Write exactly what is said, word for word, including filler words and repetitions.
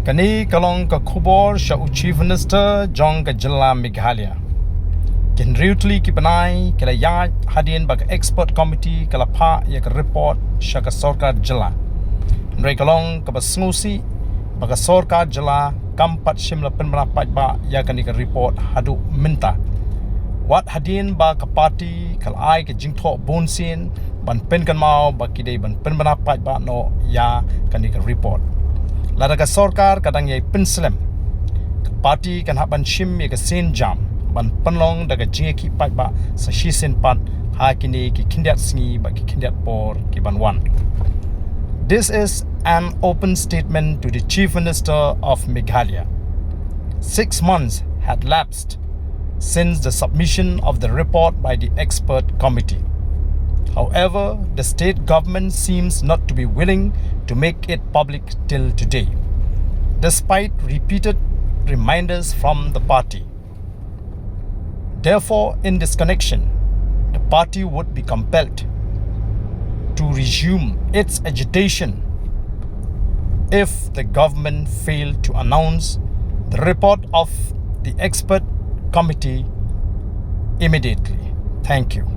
Kane ka long ka khubor sha u Chief Minister jong ka jylla Meghalaya. Ki hynriew tylli ki bnai ki la ïaid hadien ba ka expert committee ka la phah ïa ka report sha ka sorkar jylla. Hynrei ka long kaba sngewsih ba ka sorkar jylla kam pat shym la pynbna paidbah ïa kane ka report haduh mynta. Wat hadien ba ka party ka la ai ka jingthoh bunsien ban pynkynmaw ba ki dei ban pynbna paidbah noh ïa kane ka report. Lada ka sorkar ka dang ïai pynslem, ka party kan hap ban shim ïa ka sienjam ban pynlong da ka jingïakhih paidbah sa shisien pat ha kine ki khyndiat sngi bad ki khyndiat por ki ban wan. This is an open statement to the Chief Minister of Meghalaya. Six months had lapsed since the submission of the report by the expert committee. However, the state government seems not to be willing to make it public till today, despite repeated reminders from the party. Therefore, in this connection, the party would be compelled to resume its agitation if the government failed to announce the report of the expert committee immediately. Thank you.